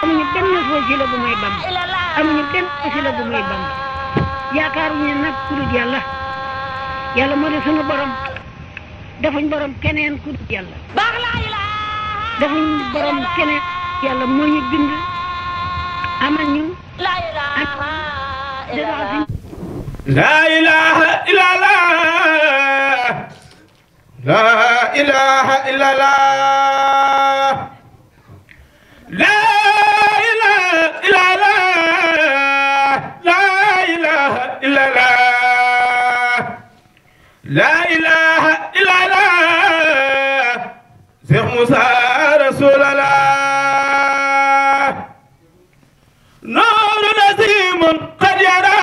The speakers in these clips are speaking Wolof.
amuñu benn wasila bu may Bamba amuñu benn wasila bu may Bamba yaakaaruñu nag ku dul yàlla yàlla moo di sunu borom defuñ borom keneen ku dul yàlla defuñ borom keneen yàlla moo ñu bind amal ñu ak la ilaha illallah la ilaha illallah la ilaha illallah la ilaha illallah la ilaha illallah Cheikh Moussa Rasulallah نور نسيم قد يرى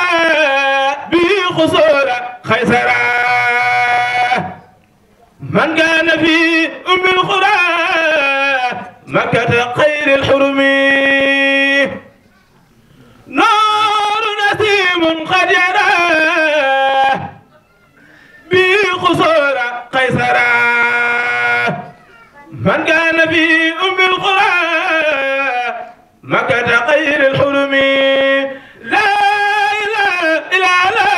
به خسور خيسرا من كان في أم القرى مكة خير الحرم نور نسيم قد يرى به خسور خيسرا من كان في أم القرى مكة خير الحرم لا إله إلا الله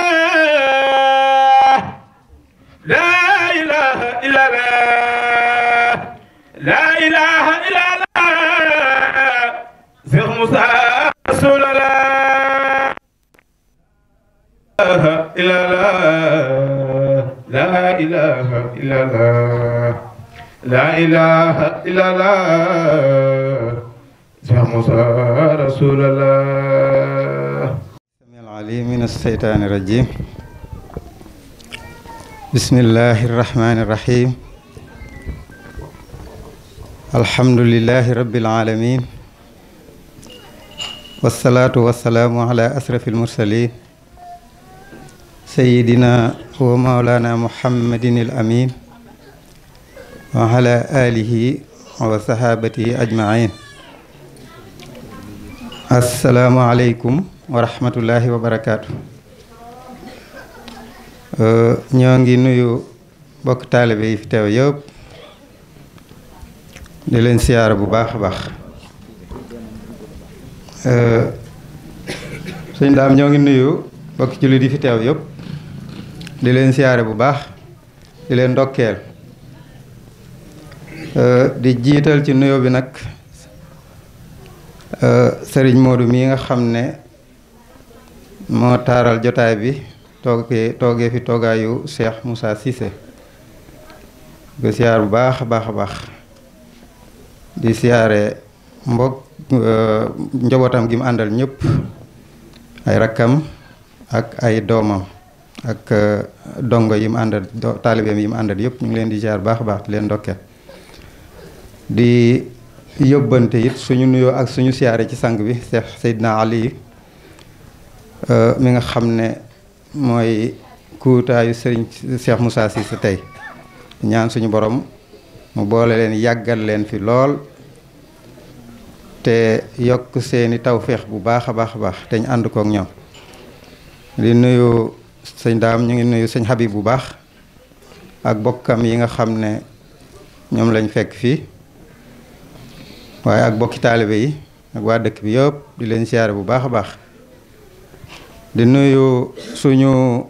لا إله إلا الله لا إله إلا الله شيخ موسى رسول الله إلا الله لا إله إلا الله لا إله إلا الله يا موسى رسول الله السميع العليم من الشيطان الرجيم بسم الله الرحمن الرحيم الحمد لله رب العالمين والصلاة والسلام على أشرف المرسلين سيدنا ومولانا محمد الأمين وعلى آله وصحابته أجمعين asalaamaaleykum wa rahmatullahi wa barakaatu. ñoo ngi nuyu bokk taalibe yi fi teew yëpp di leen siyaara bu baax a baax. sëñ daam ñoo ngi nuyu bokk jullit yi fi teew yëpp di leen siyaare bu baax di leen ndokkeel di jiital ci nuyoo bi nag sëriñ Modou mii nga xam ne moo taaral jotaay bi toogee fi toogaayu Cheikh Moussa Cissé di siyaar bu baax a baax a baax di siyaare mbokk njabootam gi mu àndal ñëpp ay rakkam ak ay doomam ak dongo yi mu àndal taalibeem yi mu àndal yëpp ñu ngi leen di siyaar bu baax a baax di leen ndokkeel di yóbbante it suñu nuyoo ak suñu siyaare ci sang bi Cheikh Seydina Ali mi nga xam ne mooy kuutaayu sëriñ Cheikh Moussa Cissé tey ñaan suñu borom mu boole leen yàggal leen fi lool te yokk seeni tawféex bu baax a baax a baax te ñu ànd kook ñoom di nuyu sëñ daam ñu ngi nuyu sëñ Habib bu baax ak bokkam yi nga xam ne ñoom lañ fekk fii waaye ak bokki taalibe yi ak waa dëkk bi yëpp di leen siyaare bu baax a baax di nuyu suñu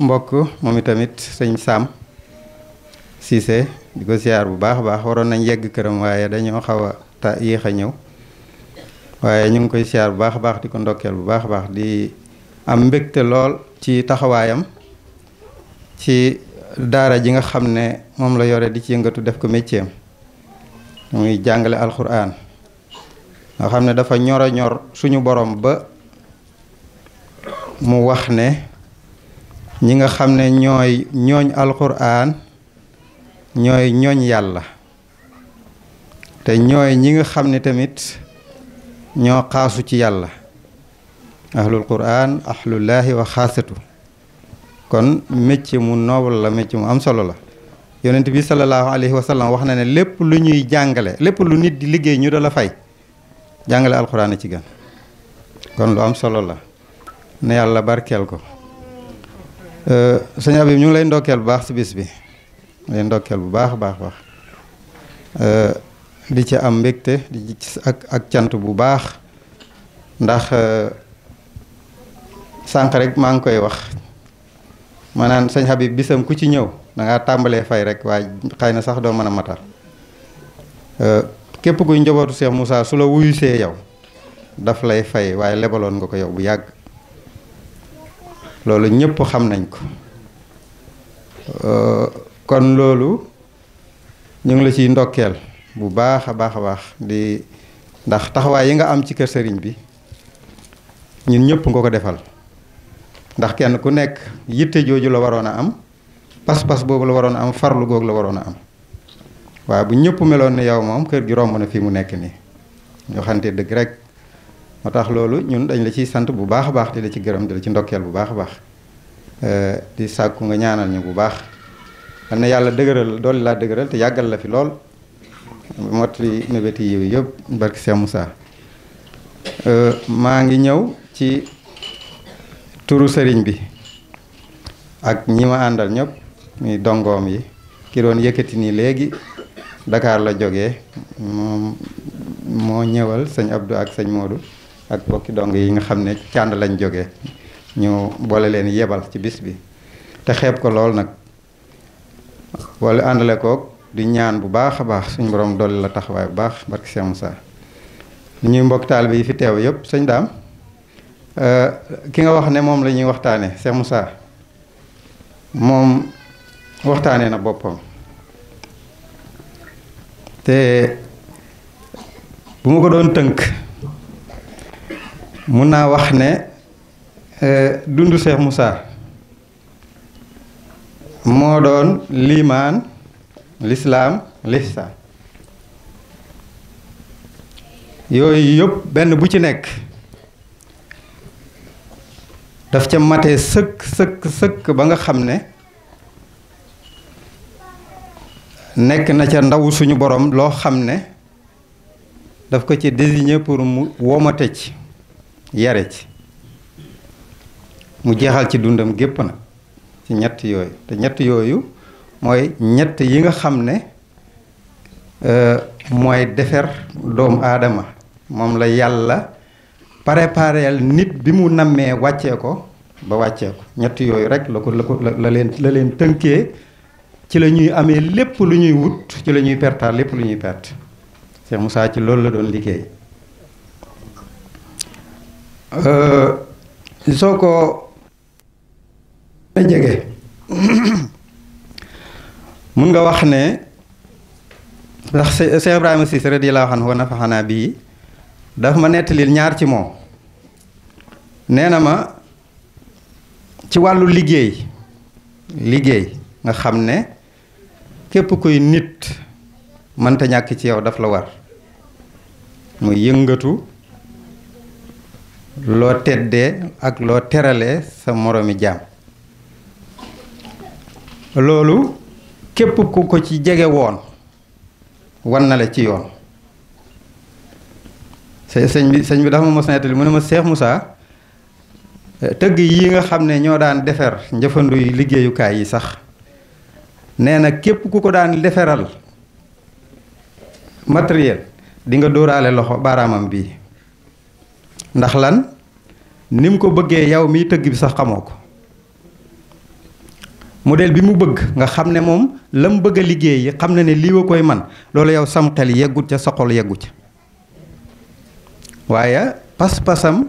mbokk moom itamit sëñ Sam Cissé di ko siyaar bu baax a baax waroon nañ yegg këram waaye dañoo xaw a yéex a ñëw waaye ñu ngi koy siyaar bu baax a baax di ko ndokkeel bu baax a baax di am mbégte lool ci taxawaayam ci daara ji nga xam ne moom la yore di ci yëngatu def ko métier am muy jàngale alxuraan nga xam ne dafa ñor a ñor suñu borom ba mu wax ne ñi nga xam ne ñooy ñooñ alxuraan ñooy ñooñ yàlla te ñooy ñi nga xam ne tamit ñoo xaasu ci yàlla ahlul quraan ahlullaahi wa xaasatu kon métier mu noble la métier mu am solo la yonent bi sallallahu alayhi wa sallam wax na ne lépp lu ñuy jàngale lépp lu nit di liggéey ñu da la fay jàngale alxuraan a ci gën kon lu am solo la ne yàlla barkeel ko sëñ Habib ñu ngi lay ndokkeel bu baax si bis bi lay ndokkeel bu baax a baax baax di ci am mbégte di ci ak cant bu baax ndax sànq rek maa ngi koy wax maanaam sëñ Habib bisam ku ci ñëw da ngaa tàmbalee fay rek waaye xëy na sax doo mën a matal képp kuy njabootu Cheikh Moussa su la wuyusee yow daf lay fay waaye lebaloon nga ko yow bu yàgg loolu ñëpp xam nañ ko kon loolu ñu ngi la ciy ndokkeel bu baax a baax a baax di ndax taxawaay yi nga am ci kër sëriñ bi ñun ñëpp nga ko defal ndax kenn ku nekk yitte jooju la waroon a am pas-pas boobu la waroon a am farlu googu la waroon a am waaye bu ñëpp meloon ne yow moom kër gi romb na fi mu nekk nii ñoo xamante dëgg rek moo tax loolu ñun dañ la ciy sant bu baax a baax di la ci gërëm di la ci ndokkeel bu baax a baax di sàkku nga ñaanal ñu bu baax xam ne yàlla dëgëral doole laa dëgëral te yàggal la fi lool mottali mébéti yiw yëpp barki Cheikh Moussa maa ngi ñëw ci turu sëriñ bi ak ñi ma àndal ñëpp muy dongoom yi ki doon yëkkati nii léegi Dakar la jógee moom moo ñëwal sëñ Abdou ak sëñ Modou ak bokki dong yi nga xam ne cànd lañ jógee ñu boole leen yebal ci bis bi te xeeb ko lool nag wala àndale koog di ñaan bu baax a baax suñu borom dolli la taxawaay bu baax barki Cheikh Moussa ñuy mbokk taalibe yi fi teew yëpp sëñ Daam ki nga wax ne moom la ñuy waxtaane Cheikh Moussa moom waxtaane na boppam te bu ma ko doon tënk mun naa wax ne dundu Cheikh Moussa moo doon liimaan lislaam lihsaan yooyu yëpp benn bu ci nekk daf ca matee sëkk ba nga xam ne nekk na ca ndaw suñu borom loo xam ne daf ko ci désigné pour mu womate ci yare ci mu jeexal ci dundam gépp na ci ñett yooyu te ñett yooyu mooy ñett yi nga xam ne mooy defer doomu aadama moom la yàlla prépareel nit bi mu nammee wàccee ko ba wàccee ko ñett yooyu rek la leen tënkee ci la ñuy amee lépp lu ñuy wut ci la ñuy pertaal lépp lu ñuy perte Cheikh Moussa ci loolu la doon liggéey soo ko jege mun nga wax ne ndax Cheikh Ibrahima Cissé radiyallahu anhu wa nafaxanaa bii dafa ma nettalil ñaar ci moom nee na ma ci wàllu liggéey nga xam ne képp kuy nit mënta ñàkk ci yow daf la war muy yëngatu loo teddee ak loo teralee sa moroomi jaam loolu képp ku ko ci jege woon wan na la ci yoon sëñ bi dafa ma mos nettali mu ne ma Cheikh Moussa tëgg yi nga xam ne ñoo daan defar njëfanduy liggéeyukaay yi sax nee na képp ku ko daan defaral matériel di nga dóoraale loxo baaraamam bii ndax lan ni mu ko bëggee yow miy tëgg bi sax xamoo ko modèle bi mu bëgg nga xam ne moom la mu bëgg a liggéey yi xam na ne lii wa koy man loolu yow sam xel yeggut ca sa xol yeggu ca waaye pas-pasam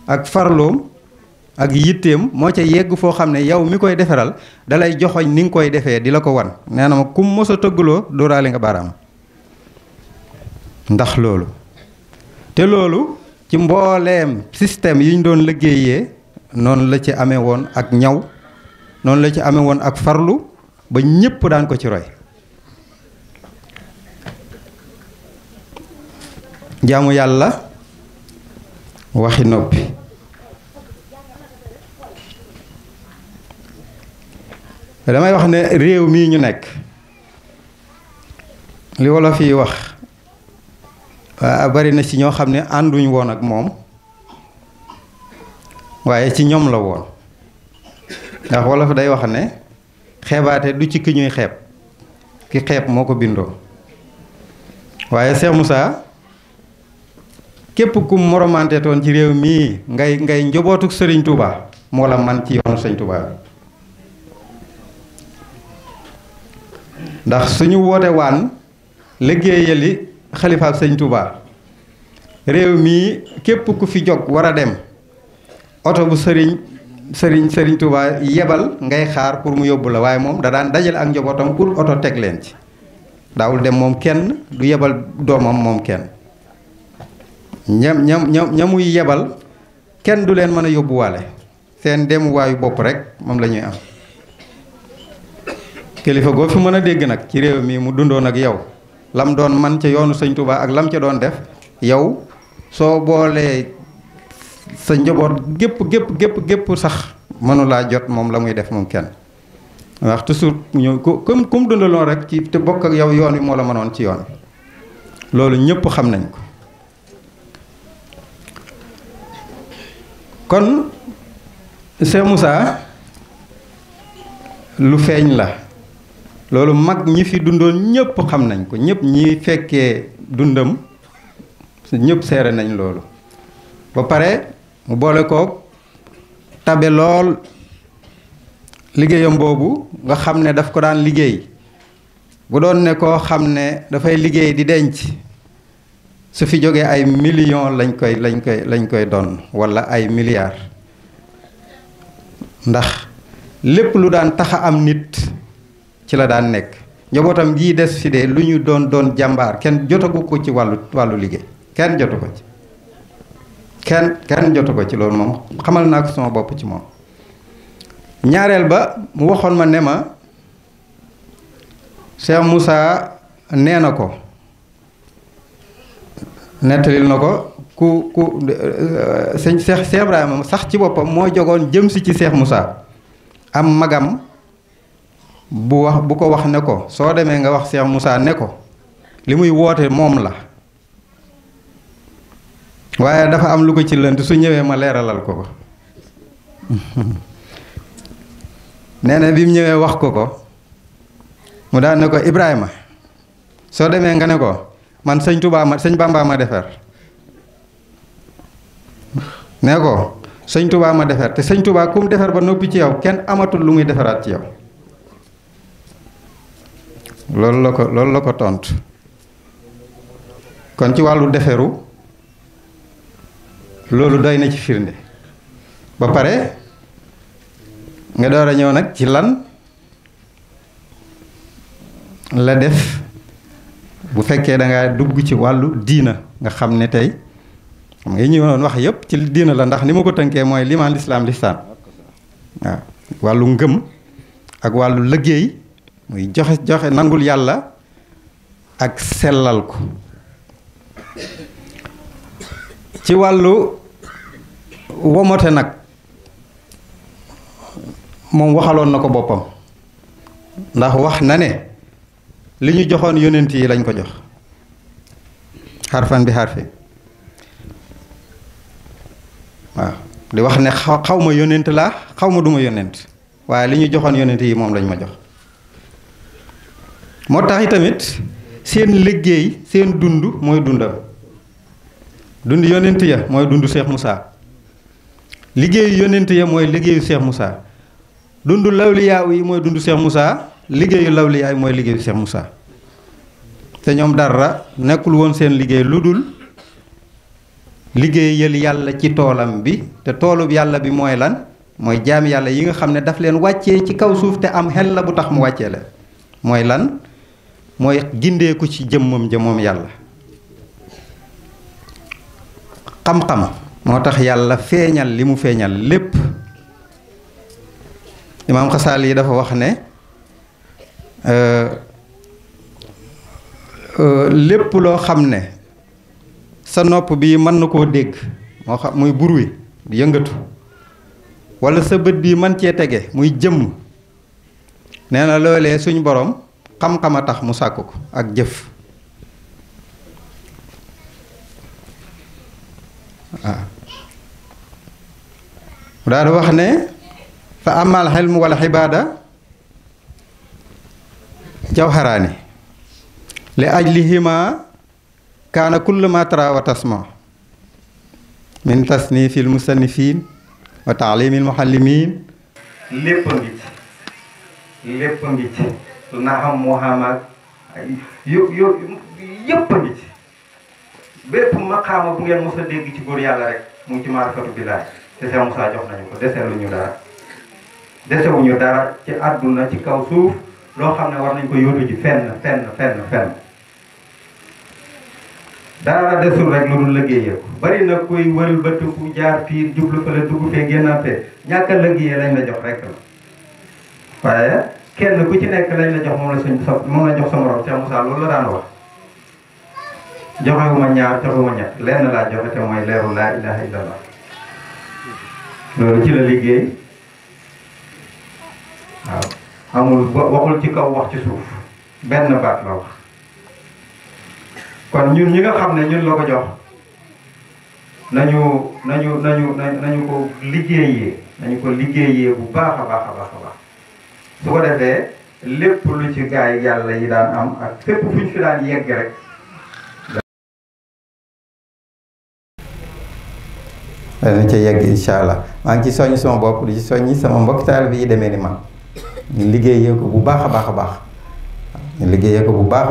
ak farloom ak yitteem moo ca yegg foo xam ne yow mi koy defaral dalay joxoñ ni nga koy defee di la ko wan nee na ma kum mos a tëggloo dóoraale nga baaraam ndax loolu te loolu ci mbooleem système yi ñu doon liggéeyee noonu la ci amee woon ak ñaw noonu la ci amee woon ak farlu ba ñépp daan ko ci roy jaamu yàlla waxi noppi damay wax ne réew mii ñu nekk li wolof yi wax bari na ci ñoo xam ne ànduñ woon ak moom waaye ci ñoom la woon ndax wolof day wax ne xeebaate du ci ki ñuy xeeb ki xeeb moo ko bindoo waaye Cheikh Moussa képp ku moromante toon ci réew mii ngay njobootuk Serigne Touba moo la man ci yoonu Serigne Touba bi ndax suñu woote waan liggéeyali xalifaab Serigne Touba réew mii képp ku fi jóg war a dem oto bu Serigne Touba yebal ngay xaar pour mu yóbbu la waaye moom da daan dajale ak njobootam pour oto teg leen ci daawul dem moom kenn du yebal doomam moom kenn ñamuy yebal kenn du leen mën a yóbbuwaale seen demuwaayu bopp rek moom la ñuy am kilifa goo fi mën a dégg nag ci réew mi mu dundoon ak yow lam doon man ca yoonu Sëñ Touba ak lam ca doon def yow soo boolee sa njaboot gépp sax mënulaa jot moom la muy def moom kenn wax toujours ñu comme dundaloon rek ci te bokk ak yow yoon wi moo la mënoon ci yoon loolu ñëpp xam nañ ko kon Cheikh Moussa lu feeñ la loolu mag ñi fi dundoon ñëpp xam nañ ko ñëpp ñi fekkee dundam ñëpp seere nañ loolu ba pare mu boole ko tabe lool liggéeyam boobu nga xam ne daf ko daan liggéey bu doon ne koo xam ne dafay liggéey di denc su fi jógee ay millions lañ koy doon walla ay milliards ndax lépp lu daan taxa am nit ci la daan nekk njabootam gii des fi de lu ñu doon jàmbaar kenn jotagu ko ci wàllu liggéey kenn jotu ko ci kenn jotu ko ci loolu moom xamal naa ko sama bopp ci moom ñaareel ba mu waxoon ma ne ma Cheikh Moussa nee na ko nettalil na ko ku sëñ Cheikh Ibrahima sax ci boppam moo jogoon jëm si ci Cheikh Moussa am magam bu ko wax ne ko soo demee nga wax Cheikh Moussa ne ko li muy woote moom la waaye dafa am lu ko ci lënt su ñëwee ma leeralal ko nee na bi mu ñëwee wax ko mu daan ne ko Ibrahima soo demee nga ne ko man sëñ Bamba ma defar ne ko sëñ Touba ma defar te sëñ Touba ku mu defar ba noppi ci yow kenn amatul lu muy defaraat ci yow loolu la ko tontu kon ci wàllu deferu loolu doy na ci firnde ba pare nga door a ñëw nag ci lan la def bu fekkee da ngaa dugg ci wàllu diina nga xam ne tey xam nga ñu doon wax yépp ci diina la ndax ni ma ko tënkee mooy limaan lislaam lisaan waaw wàllu ngëm ak wàllu liggéey muy joxe nangul yàlla ak sellal ko ci wàllu womote nag moom waxaloon na ko boppam ndax wax na ne li ñu joxoon yonent yi lañ ko jox xarfan bi xarfi waaw di wax ne xaw ma yonent laa xaw ma duma yonent waaye li ñu joxoon yonent yi moom lañ ma jox moo tax itamit seen liggéey seen dund mooy dundam dund yonent ya mooy dund Cheikh Moussa liggéeyu yonent ya mooy liggéeyu Cheikh Moussa dund lawliyaa yi mooy dund Cheikh Moussa liggéeyu lawliyaa yi mooy liggéeyu Cheikh Moussa te ñoom dara nekkul woon seen liggéey lu dul liggéeyal yàlla ci toolam bi te toolub yàlla bi mooy lan mooy jaami yàlla yi nga xam ne daf leen wàccee ci kaw suuf te am xel la bu tax mu wàccee leen mooy lan mooy gindeeku ci jëmmam jëmmam yàlla xam-xam moo tax yàlla feeñal li mu feeñal lépp imaam Xasaali yi dafa wax ne lépp loo xam ne sa nopp bi mën na koo dégg moo xam muy bruit di yëngatu walla sa bët bi mën cee tege muy jëmm nee na loolee suñ borom xam-xam a tax mu sàkk ko ak jëf waaw daal di wax ne fa amal xelm wala xibaada jawharaani li ajlihima kaana kullu ma tara wa tasma min tasnifil musannifin wa taalimil muallimin lépp a ngi ci lépp a ngi ci naxam Muhammad yëpp a ngi ci bépp maqaama bu ngeen mos a dégg ci góor yàlla rek mu ngi ci maarifatu billaah te Cheikh Moussa jox nañu ko deseluñu dara desewuñu dara ci àdduna ci kaw suuf loo xam ne war nañ ko yóotu ji fenn dara desul rek lu dul liggéeyee ko bari na kuy wëral bëtt ku jaar fii jublu fa la dugg fee génnaat fee ñàkk a liggéeyee lañ la jox rek la waaye kenn ku ci nekk lañ la jox moom la jox sa morom Cheikh Moussa loolu la daan wax joxewuma ñaar joxewuma ñett lenn laa joxe te mooy leeru laa ilaha illallah loolu ci la liggéey waaw amul waxul ci kaw wax ci suuf benn baat la wax kon ñun ñi nga xam ne ñun la ko jox nañu ko liggéeyee bu baax a baax su ko defee lépp lu ci gaay yàlla yi daan am ak fépp fu ñu fi daan yegg rek dana ca yegg incha allah maa ngi ci soññ sama bopp di ci soññi sama mbokk taalibe yi demee ni man ñu liggéeyee ko bu baax a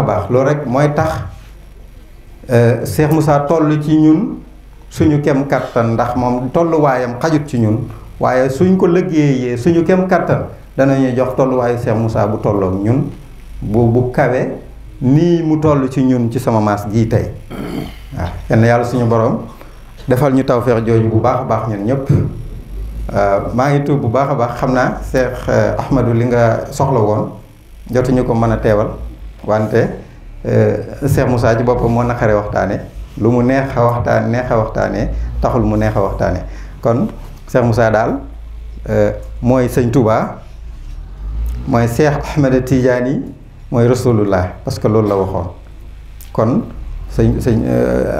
baax loolu rek mooy tax Cheikh Moussa toll ci ñun suñu kem kattan ndax moom tolluwaayam xajut ci ñun waaye suñ ko liggéeyee suñu kem kattan danañuy jox tolluwaayu Cheikh Moussa bu tollook ñun bu kawe nii mu toll ci ñun ci sama maas gii tey waaw yenn yàlla suñu borom defal ñu tawfeex jooju bu baax a baax ñun ñëpp maa ngi tuub bu baax a baax xam naa Cheikh Ahmadou li nga soxla woon jotuñu ko mën a teewal wante Cheikh Moussa ci boppam moo naqaree waxtaane lu mu neex a waxtaanee taxul mu neex a waxtaane kon Cheikh Moussa daal mooy sëñ Touba mooy Cheikh Ahmed Tidiane mooy rasulullah parce que loolu la waxoon kon sëñ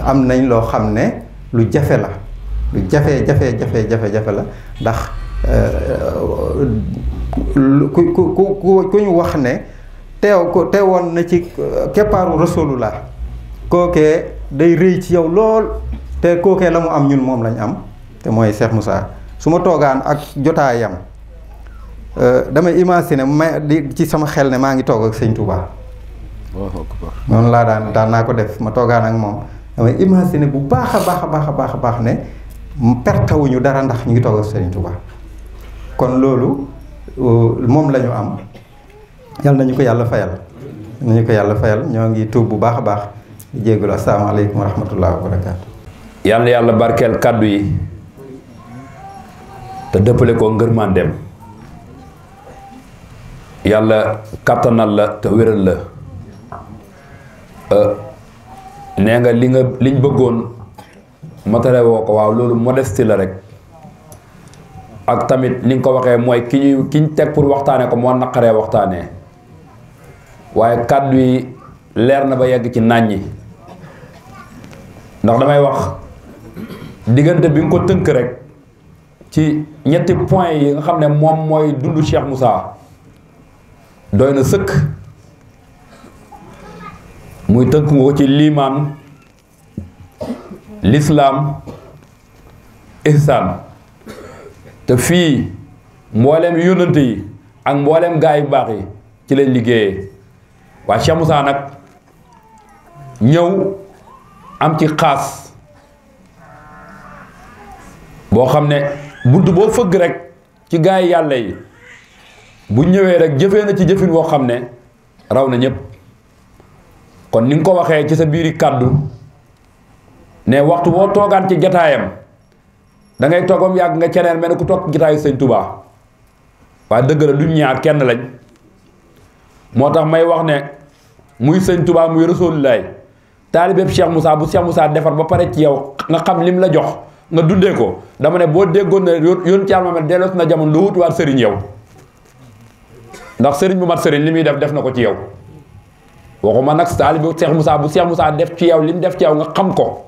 am nañ loo xam ne lu jafe la lu jafe la ndax ku ñu wax ne teewoon na ci keppaaru rasulullah kookee day rëy ci yow lool te kookee la mu am ñun moom lañ am te mooy Cheikh Moussa su ma toogaan ak jotaayam damay imaginer di ci sama xel ne maa ngi toog ak sëñ Touba noonu laa daan naa ko def ma toogaan ak moom damay imaginer bu baax a baax ne pertawuñu dara ndax ñu ngi toog ak sëñ Touba kon loolu moom la ñu am yal nañu ko yàlla fayal ñoo ngi tuub bu baax a baax di jéggul asalaamaaleykum wa rahmatullahi wa barakaatu. yàlla barkeel kàddu yi te dëppale ko ngërmandeem yàlla kàttanal la te wéral la nee nga liñ bëggoon matale woo ko waaw loolu modestie la rek ak tamit ni nga ko waxee mooy ki ñu teg pour waxtaane ko moo naqaree waxtaanee waaye kàddu yi leer na ba yegg ci nàññi ndax damay wax diggante bi nga ko tënk rek ci ñetti point yi nga xam ne moom mooy dundu Cheikh Moussa doy na sëkk muy tënk nga ko ci liimaan lislaam ihsaan te fii mbooleem yónnante yi ak mbooleem gaa yu baax yi ci lañ liggéeyee waaye Cheikh Moussa nag ñëw am ci xaas boo xam ne bunt boo fëgg rek ci gaa yi yàlla yi bu ñëwee rek jëfee na ci jëfin boo xam ne raw na ñépp kon ni nga ko waxee ci sa biiri kàddu ne waxtu boo toogaan ci jataayam da ngay toogam yàgg nga ceneen mel ne ku toog jataayu sëñ Touba waaye dëgg la duñ ñaar kenn lañ moo tax may wax ne muy sëñ Touba muy Rasulullaay taalibeeb Cheikh Moussa bu Cheikh Moussa defar ba pare ci yow nga xam lim la jox nga dundee ko dama ne boo déggoon ne yoon ci Yàlla delloos na jamono lu wutuwaat sëriñ yow ndax sëriñ bu mat sëriñ li muy def na ko ci yow waxuma nag taalibeeb Cheikh Moussa bu Cheikh Moussa def ci yow lim def ci yow nga xam ko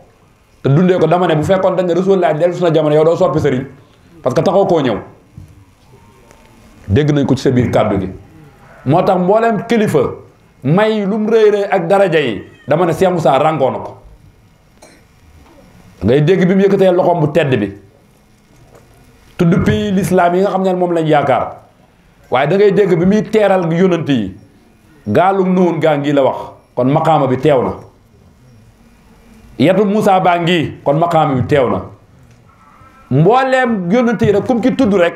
te dundee ko dama ne bu fekkoon da nga Rasulullaay delloos na jamono yow doo soppi sëriñ parce que taxoo koo ñëw dégg nañ ko ci sa biir kàddu gi moo tax mbooleem kilifa may lu mu rëy rëy ak daraja yi dama ne Cheikh Moussa ràngoo na ko ngay dégg bi mu yëkkatee loxoom bu tedd bi tudd pays l'islam yi nga xam ne moom lañ yaakaar waaye da ngay dégg bi muy teeral yonent yi gaalu nuun gaa ngi la wax kon maqaama bi teew na yetu Moussa baa ngi kon maqaama bi teew na mbooleem yonent yi rek kum ci tudd rek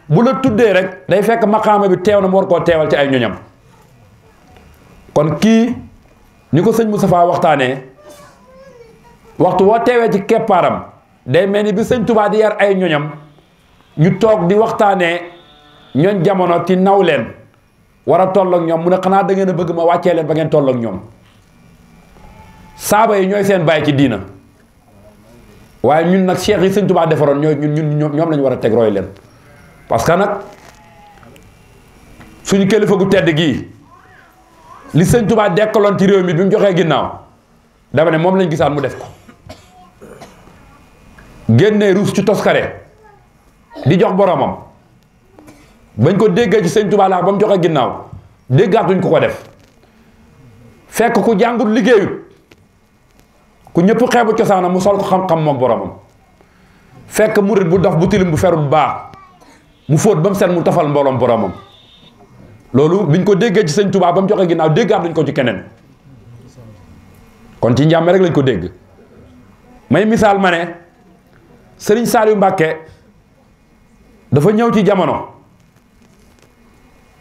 bu la tuddee rek day fekk maqaama bi teew na mu war koo teewal ci ay ñoñam kon kii ni ko sëñ Moustapha waxtaanee waxtu woo teewee ci keppaaram day mel ni bi sëñ Touba di yar ay ñoñam ñu toog di waxtaanee ñooñ jamono ci naw leen war a toll ak ñoom mu ne xanaa da ngeen a bëgg ma wàccee leen ba ngeen toll ak ñoom saaba yi ñooy seen bàyyi ci diina waaye ñun nag cheikh yi sëñ Touba defaroon ñoom lañu war a teg roy leen parce que nag suñu kilifa gu tedd gii li sëñ Touba dekkaloon ci réew mi bi mu joxee ginnaaw dama ne moom lañ gisaan mu def ko génnee ruus ci toskare di jox boromam bañ ko déggee ci sëñ Touba laa ba mu joxee ginnaaw déggaatuñ ko def fekk ku jàngut liggéeyut ku ñëpp xeebu cosaanam mu sol ko xam-xam moom boromam fekk murit bu dof bu tilim bu ferul bu baax mu fóot ba mu set mu tafal mbooloom boromam loolu biñ ko déggee ci sëñ Touba ba mu joxe ginnaaw déggaatuñ ko ci keneen kon ci njàmme rek lañ ko dégg may misaal ma ne sëriñ Saliou Mbacke dafa ñëw ci jamono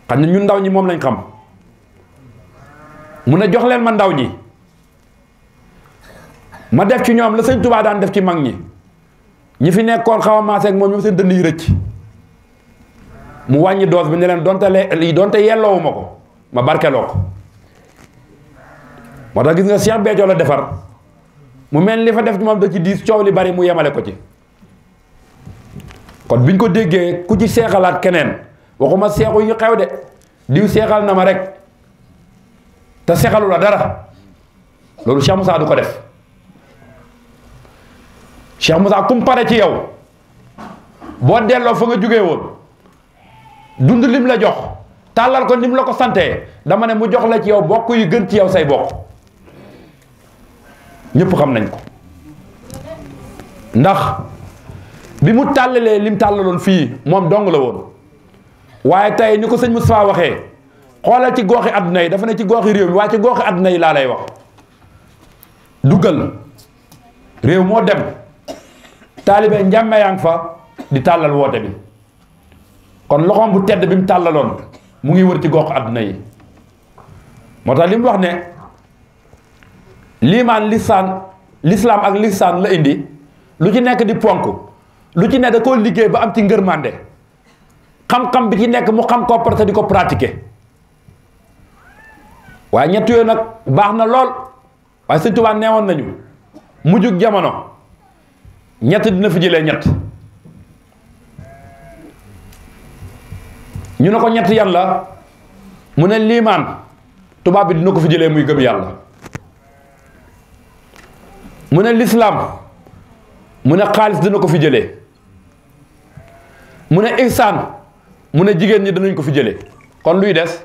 xam ne ñun ndaw ñi moom lañ xam mu ne jox leen ma ndaw ñi ma def ci ñoom la sëñ Touba daan def ci mag ñi fi nekkoon xaw a maase ak moom ñoom seen dënd yi rëcc mu wàññi doos bi ne leen donte yelloowu ma ko ma barkeloo ko moo tax gis nga Cheikh Béthio la defar mu mel li fa def ci moom da ci diis coow li bari mu yemale ko ci kon biñ ko déggee ku ci seexalaat keneen waxuma seexu yi xew de diw seexal na ma rek te seexalu la dara loolu Cheikh Moussa du ko def Cheikh Moussa kum pare ci yow boo delloo fa nga jógee woon dund lim la jox tàllal ko nim la ko santee dama ne mu jox la ci yow bokk yu gën ci yow say bokk ñëpp xam nañ ko ndax bi mu tàllalee lim tàllaloon fii moom dong la woon waaye tey ni ko sëñ Moustapha waxee xoolal ci gooxi àdduna yi dafa ne ci gooxi réew mi waaye ci gooxi àdduna yi laa lay wax duggal réew moo dem taalibe njàmme yaa ngi fa di tàllal woote bi kon loxoom bu tedd bi mu tàllaloon mu ngi wër ci gox àdduna yi moo tax li mu wax ne liimaan lislaam ak lisaan la indi lu ci nekk di ponk lu ci nekk da koo liggéey ba am ci ngërmande xam-xam bi ci nekk mu xam koo parce di ko pratiquer waaye ñett yooyu nag baax na lool waaye Sëñ Tuubaa neewoon nañu mujjug jamono ñett dina fi jëlee ñett ñu ne ko ñett yan la mu ne liimaan tubaab bi dina ko fi jëlee muy gëm yàlla mu ne lislaam mu ne xaalis dina ko fi jëlee mu ne ihsaan mu ne jigéen ñi danañ ko fi jëlee kon luy des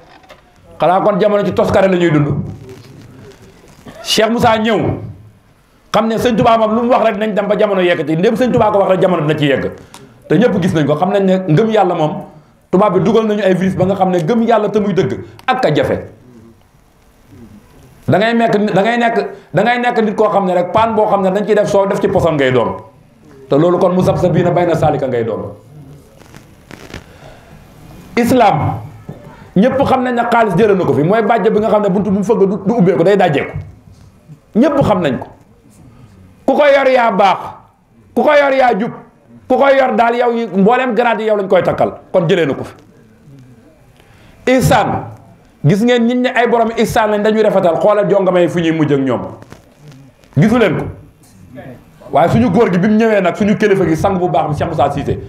xanaa kon jamono ci toskare la ñuy dund Cheikh Moussa ñëw xam ne sëñ Tuubaa moom lu mu wax rek nañ dem ba jamono yeggati ndéem sëñ Tuubaa ko wax rek jamono dina ci yegg te ñëpp gis nañ ko xam nañ ne ngëm yàlla moom tubaab bi dugal nañu ay virus ba nga xam ne gëm yàlla te muy dëgg ak a jafe da ngay nekk nit koo xam ne rek paan boo xam ne dañ ciy def soo def ci poson ngay doon te loolu kon mu sab sa bii na bay na saalika ngay doon islam ñëpp xam nañ ne xaalis jëlee na ko fi mooy bàjj bi nga xam ne buntu bu mu fëgg du ubbee ko day dajjeeku ñëpp xam nañ ko ku ko yor yaa baax ku ko yor yaa jub ku koy yor daal yow yi mbooleem garaat yi yow lañ koy takkal kon jëlee na ko fi ihsaan gis ngeen nit ñi ay borom ihsaan lañ dañuy rafetal xoolal jongama yi fu ñuy mujj ak ñoom gisu leen ko waaye suñu góor gi bi mu ñëwee nag suñu kilifa gi sang bu baax bi Cheikh Moussa Cissé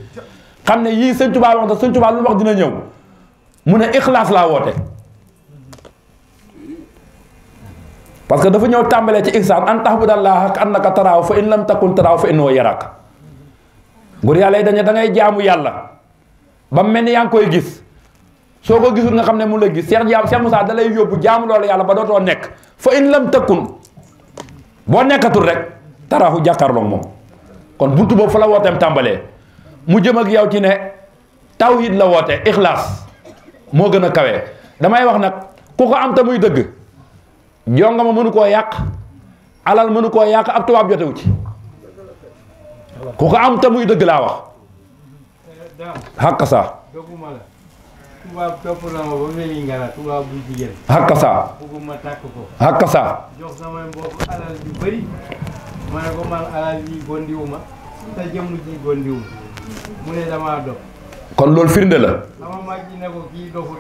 xam ne yii sëñ Tuubaa wax te sëñ Tuubaa lu wax dina ñëw mu ne ixlaas laa woote parce que dafa ñëw tàmbalee ci ihsaan an tahbudallaha ka annaka taraahu fa in lam takun taraahu fa innahu yaraaka góor yàlla yi dañu da ngay jaamu yàlla ba mel ni yaa ngi koy gis soo ko gisul nga xam ne mu la gis Cheikh Moussa da lay yóbbu jaamu loolu yàlla ba dootoo nekk fa in lam takun boo nekkatul rek taraahu jàkkaarloog moom kon buntu boobu fa la wooteem tàmbalee mu jëm ak yow ci ne tawhid la woote ixlaas moo gën a kawe. damay wax nag ku ko am te muy dëgg jonga ma mënu koo yàq alal mënu koo yàq ab tubaab jotewu ci ku ko am te muy dëgg laa wax xàq sa tubaab topp na ma ba mel ni ngara tubaab bu jigéen xàq sa bëgguma tàkk ko xàq sa jox samay mbokk alal yu bëri ma ne ko man alal yi gondiwu ma te jëmm ji gondiwu mu ne damaa dof kon loolu firnde la sama mag ji ne ko kii dofut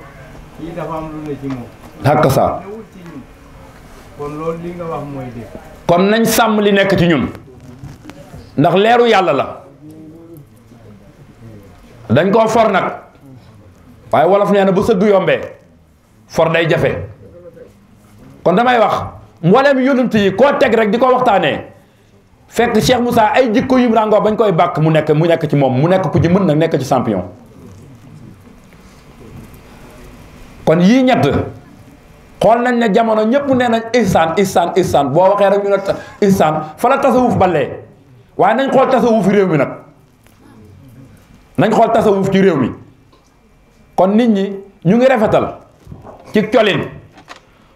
kii dafa am lu ne ci moom xàq sa ne wut ci ñun kon loolu li nga wax mooy dégg kon nañ sàmm li nekk ci ñun ndax leeru yàlla la dañ koo for nag waaye wolof nee na bu sëgg yombee for day jafe kon damay wax mboolem yonent yi koo teg rek di ko waxtaanee fekk Cheikh Moussa ay jikko yum ràngoo bañ koy bàkk mu nekk ci moom mu nekk ku ci mën nag nekk ci champion. kon yii ñett xool nañ ne jamono ñëpp nee nañ ihsaan boo waxee rek ñu ne ihsaan fa la tasawuf ballee waaye nañ xool tasawuf réew mi nag nañ xool tasawuf ci réew mi kon nit ñi ñu ngi rafetal ci colin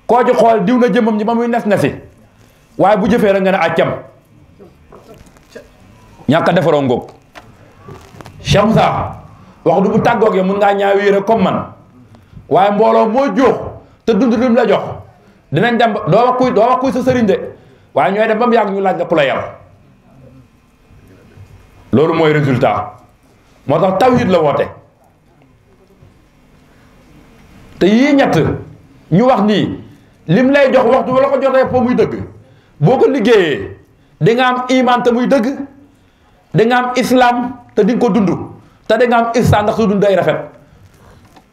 koo ci xool diw na jëmmam ñi ba muy nes-nesi waaye bu jëfee rek nga ne accam ñàkk a defaroo ngóog Cheikh Moussa wax du bu tàggoog yow mun ngaa ñaaw yére comme man waaye mbooloo moo jóox te dund lim la jox dinañ dem doo wax kuy sa sëriñ de waaye ñooy dem ba mu yàgg ñu laaj la ku la yar loolu mooy résultat moo tax tawhid la woote te yii ñett ñu wax nii lim lay jox waxtu wala ko jotee foo muy dëgg boo ko liggéeyee di nga am iman te muy dëgg di nga am islam te di nga ko dund te di nga am ihsaan ndax su dund day rafet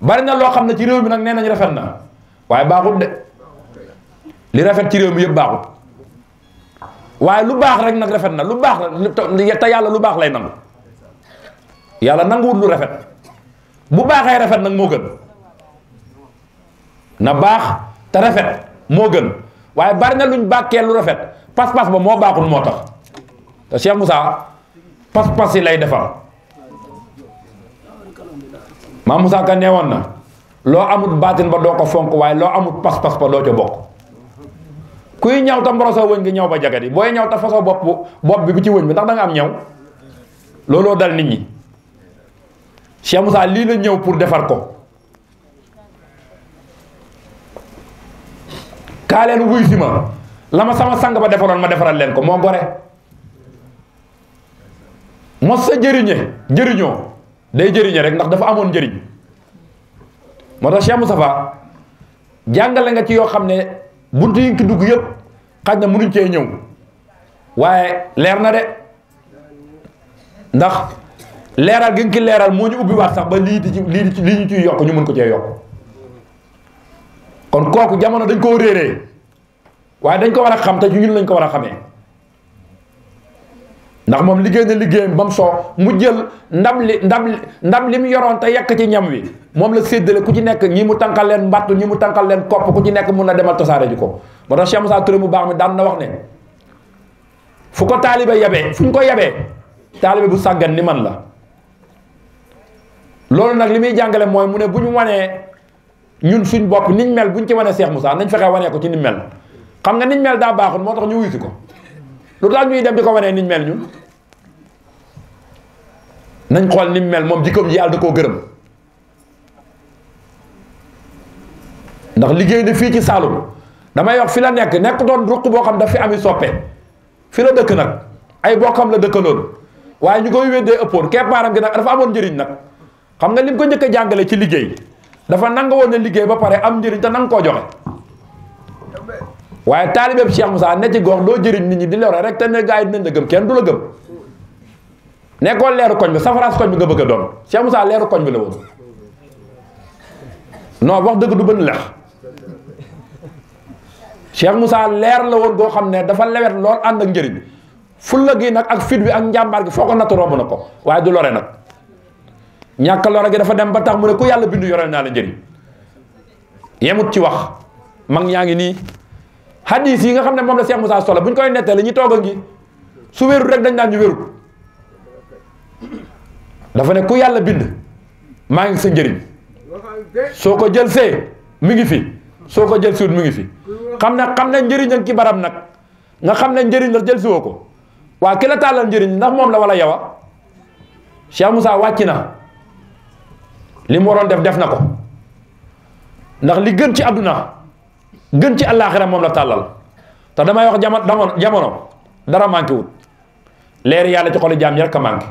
bari na loo xam ne ci réew mi nag nee nañ rafet na waaye baaxut de li rafet ci réew mi yëpp baaxut waaye lu baax rek nag rafet na lu baax te yàlla lu baax lay nangu yàlla nanguwut lu rafet bu baaxee rafet nag moo gën na baax te rafet moo gën waaye bari na luñ bàkkee lu rafet pas-pas ba moo baaxul moo tax te Cheikh Moussa pas-pas yi lay defar Maam Moussa Ka neewoon na loo amut baatin ba doo ko fonk waaye loo amut pas-pas ba doo ca bokk kuy ñaw ta mborosoo wëñ ngi ñaw ba jagati booy ñaw ta fasoo bopp bi ci wëñ bi ndax da nga am ñaw looloo dal nit ñi Cheikh Moussa lii la ñëw pour defar ko kaa leen wuy si ma la ma sama sang ba defaroon ma defaral leen ko moo gore mos sa jëriñoo day jëriñe rek ndax dafa amoon njëriñ moo tax Cheikh Moustapha jàngale nga ci yoo xam ne buntu yi ki dugg yëpp xaj na mënuñ cee ñëw waaye leer na de ndax leeral gi nga ki leeral moo ñu ubbi waat sax ba lii ñu ciy yokk ñu mën ko cee yokk kon kooku jamono dañ koo réeree waaye dañ ko war a xam te ñun lañ ko war a xamee ndax moom liggéey na liggéeyam ba mu soo mu jël ndam li mu yoroon te yekk ci ñam wi moom la séddale ku ci nekk ñi mu tànkal leen mbattu ñi mu tànkal leen kopp ku ci nekk mun na demal tasaare ji ko moo tax Cheikh Moussa Touré mu baax mi daan na wax ne fu ko taalibe yabee fu ñu ko yabee taalibe bu sàggan ni man la loolu nag li muy jàngale mooy mu ne bu ñu wanee ñun suñ bopp niñ mel bu ñu ci wanee Cheikh Moussa nañ fexe wanee ko ci niñ mel xam nga niñ mel daa baaxul moo tax ñu wuyu si ko lu tax ñuy dem di ko wanee niñ mel ñun nañ xool ni mu mel moom jikkoom ji yàlla da koo gërëm ndax liggéey na fii ci Saalum damay wax fi la nekk doon ruq boo xam daf fi ami soppe fi la dëkk nag ay bokkam la dëkkaloon waaye ñu koy weddee ëppoon keppaaram gi nag dafa amoon njëriñ nag xam nga lim ko njëkk a jàngale ci liggéey dafa nanga woon ne liggéey ba pare am njëriñ te nanga koo joxe waaye taalibeeb Cheikh Moussa ne ci gox doo jëriñ nit ñi di lore rek te ne gaa yi dinañ la gëm kenn du la gëm nekkoon leeru koñ bi safaraas koñ bi nga bëgg a doon Cheikh Moussa leeru koñ bi la woon non wax dëgg du bën lex Cheikh Moussa leer la woon goo xam ne dafa lewet lool ànd ak njëriñ fulla gi nag ak fit bi ak njàmbaar gi foo ko natt romb na ko waaye du lore nag ñàkk lore gi dafa dem ba tax mu ne ku yàlla bindu yore naa la njëriñ yemut ci wax mag ñaa ngi nii hadis yi nga xam ne moom la Cheikh Moussa solo bu ñu koy nettee la ñu toog a ngi su wérut rek dañ naan ñu wérut dafa ne ku yàlla bind maa ngi sa njëriñ soo ko jël see mi ngi fi soo ko jël siwut mi ngi fi xam ne njëriñ ak ci barab nag nga xam ne njëriñ la jël si woo ko waa ki la tàllal njëriñ ndax moom la wala yowa Cheikh Moussa wàcc na li mu waroon def na ko ndax li gën ci àdduna gën ci àllaaxira moom la tàllal te damay wax jamono dara manqué wut leer yàlla ci xolu jaam ñi rek a manqué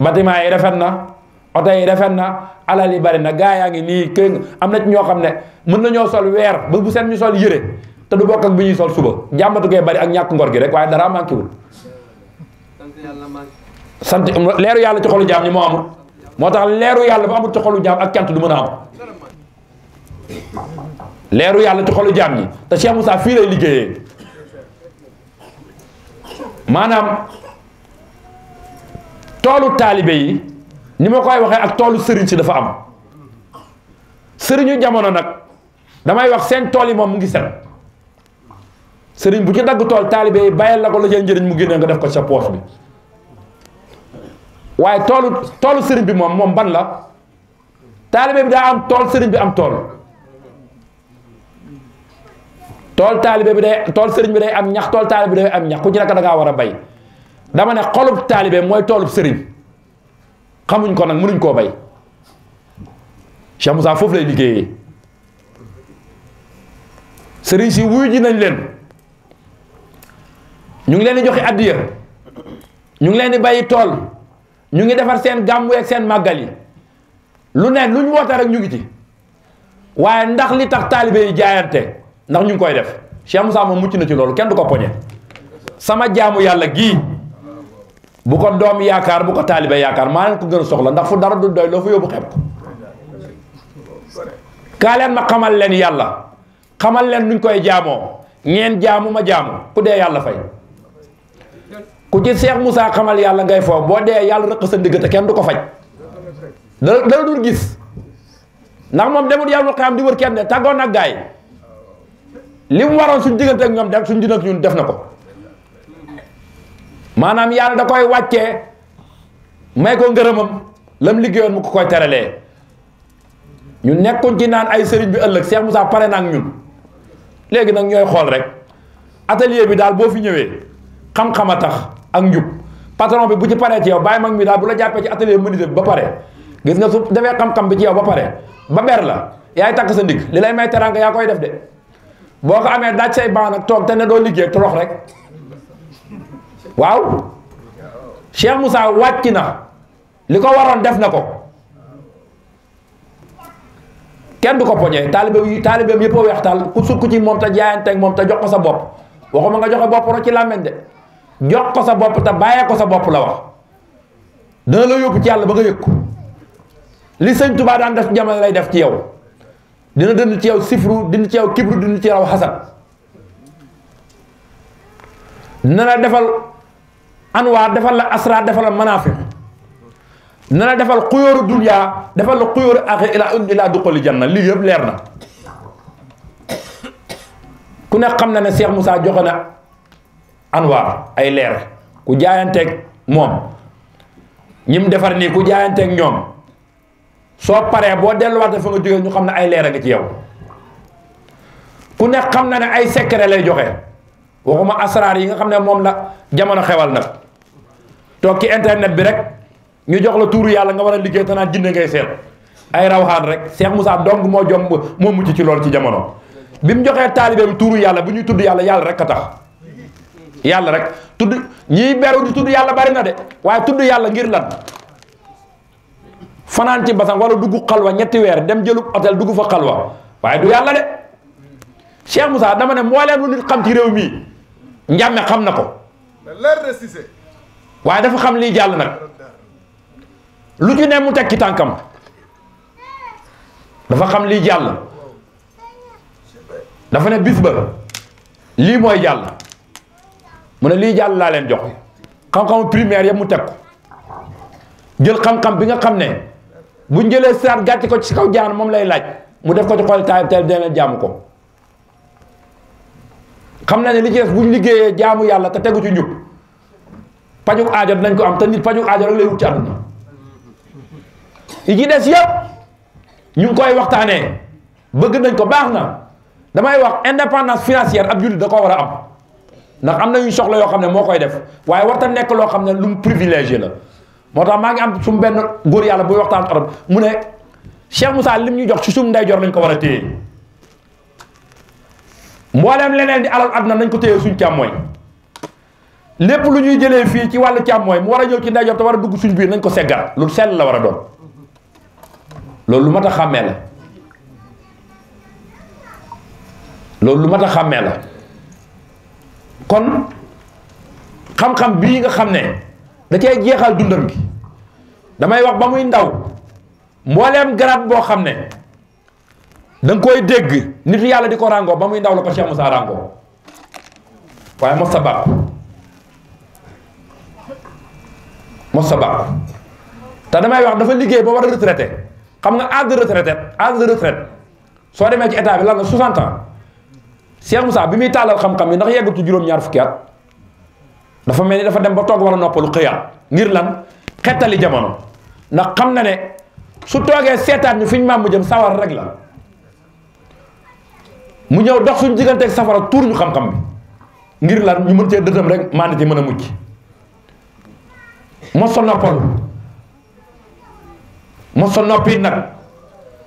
bâtiment yi rafet na oto yi rafet na alal yi bari na gaa yaa ngi nii kër am na ci ñoo xam ne mën nañoo sol weer ba bu seen ñu sol yëre te du bokk ak bi ñuy sol suba jàmbatu koy bari ak ñàkk ngor gi rek waaye dara manqué wul sant leeru yàlla ci xolu jaam ñi moo amul moo tax leeru yàlla bu amul ci xolu jaam ak cant du mën a am leeru yàlla ci xolu jaam ñi te Cheikh Moussa fii lay liggéeyee maanaam toolu taalibe yi ni ma koy waxee ak toolu sëriñ si dafa am sëriñu jamono nag damay wax seen tool yi moom mu ngi set sëriñ bu ci dagg tool taalibe yi bàyyil la ko la cee njëriñ mu génne nga def ko sa poos bi waaye toolu sëriñ bi moom ban la taalibe bi daa am tool sëriñ bi am tool taalibe bi tool sëriñ bi day am ñax tool taalibe bi day am ñax ku ci nekk da ngaa war a bay dama ne xolub taalibe mooy toolub sëriñ xamuñ ko nag mënuñ koo bay Cheikh Moussa foofu lay liggéeyee sëriñ si wuyu ji nañ leen ñu ngi leen di joxe addiya ñu ngi leen di bàyyi tool ñu ngi defar seen gàmmu ak seen màggal yi lu ne luñ woote rek ñu ngi ci waaye ndax li tax taalibe yi jaayante ndax ñu ngi koy def Cheikh Moussa moom mucc na ci loolu kenn du ko poñe sama jaamu yàlla gii bu ko doom yaakaar bu ko taalibe yaakaar maa leen ko gën a soxla ndax fu dara du doy loo fa yóbbu xeeb ko kaa leen ma xamal leen yàlla xamal leen nuñ koy jaamoo ñeen jaamu ma jaamu ku dee yàlla fay ku ci Cheikh Moussa xamal yàlla ngay foofu boo dee yàlla rëq sa ndigg te kenn du ko faj dara dul gis ndax moom demul yàlla xam di wër kenn de tàggoon ak gaay li mu waroon suñ diggante ak ñoom def suñ diggante ak ñun def na ko maanaam yàlla da koy wàccee may ko ngërëmam lam liggéeyoon mu ko koy teralee ñu nekkuñ ci naan ay sëriñ bi ëllëg Cheikh Moussa pare na ak ñun léegi nag ñooy xool rek atelier bi daal boo fi ñëwee xam-xam a tax ak njub patron bi bu ci paree ci yow bàyyi mag mi daal bu la jàppee ci atelier menuisier bi ba pare gis nga su defee xam-xam bi ci yow ba pare ba ber la yaay takk sa ndigg li lay may teraanga yaa koy def de boo ko amee daaj say baax nag toog te ne doo liggéey torox rek waaw Cheikh Moussa wàcc na li ko waroon def na ko kenn du ko poñee taalibeem yëpp a weex taal ku sukk ci moom te jaayanteeg moom te jox ko sa bopp waxuma nga joxe bopp rek ci làmmeñ de jox ko sa bopp te bàyyee ko sa bopp la wax dana la yóbbu ci yàlla ba nga yëg ko li sëñ Tuubaa daan def jamono lay def ci yow dina dënd ci yow sifru dina ci yow kibru dina ci yow xasan dina la defal anwaar defal la asraar defal la manaafi dina la defal xuyóoru duniyaa defal la xuyóoru axir ilaa duxuli janna lii yëpp leer na ku ne xam na ne Cheikh Moussa joxe na anwaar ay leer ku jaayanteeg moom ñim defar nii ku jaayanteeg ñoom soo paree boo delluwaatee fa nga jógee ñu xam ne ay leer a ngi ci yow ku ne xam na ne ay secret lay joxe waxuma asraar yi nga xam ne moom la jamono xewal nag toog ci internet bi rek ñu jox la tuuru yàlla nga war a liggéey te naan jinne ngay seet ay rawxaan rek Cheikh Moussa dong moo mucc ci loolu ci jamono bi mu joxee taalibe bi tuuru yàlla bu ñuy tudd yàlla rek a tax yàlla rek tudd ñiy beru di tudd yàlla bari na de waaye tudd yàlla ngir lan fanaan ci basang wala dugg xalwa ñetti weer dem jëlub hôtel dugg fa xalwa waaye du yàlla de Cheikh Moussa dama ne mbooleem lu nit xam ci réew mii njàmme xam na ko waaye dafa xam lii jàll nag lu ci ne mu teg ci tànkam dafa xam lii jàll dafa ne bis ba lii mooy jàll mu ne lii jàll laa leen jox xam-xamu primaire yëpp mu teg ko jël xam-xam bi nga xam ne buñ jëlee siraat gàcce ko ci kaw jaan moom lay laaj mu def ko ci xol taay teel dina leen jaamu ko xam na ne li ci des buñ liggéeyee jaamu yàlla te tegu ci njub pajuk aajo dinañ ko am te nit pajuk aajo rek lay wut ci àdduna yi ci des yëpp ñu ngi koy waxtaanee bëgg nañ ko baax na damay wax indépendance financière ab jullit da ko war a am ndax am na ñu soxla yoo xam ne moo koy def waaye warta nekk loo xam ne lu mu privilégié la moo tax maa ngi am sumu benn góor yàlla buy waxtaan arab mu ne Cheikh Moussa lim ñu jox ci sumu ndeyjoor lañ ko war a téye mbooleem leneen di alal àdduna nañ ko téye suñ càmmooñ lépp lu ñuy jëlee fii ci wàllu càmmooñ mu war a ñëw ci ndeyjoor te war a dugg suñ biir nañ ko seggal lu sell la war a doon loolu lu mat a xàmmee la loolu lu mat a xàmmee la kon xam-xam bii nga xam ne da cay jeexal dundam gi damay wax ba muy ndaw mbooleem garab boo xam ne da nga koy dégg nit yàlla di ko ràngoo ba muy ndaw la ko Cheikh Moussa ràngoo waaye mos sa bàq mos sa bàq te damay wax dafa liggéey ba war a retraité xam nga âge de retraite soo demee ci état bi lan la 60 ans Cheikh Moussa bi muy tàllal xam-xam yi ndax yeggatu juróom-ñaar fukki at dafa mel ni dafa dem ba toog war a noppalu xëyaat ngir lan xettali jamono ndax xam na ne su toogee seetaan ñu fi ñu màmm jëm sawar rek la mu ñëw dox suñu digganteeg safara tuur ñu xam-xam bi ngir lan ñu mën cee dëtam rek maanaam ci mën a mucc mos sa noppalu mos sa noppi nag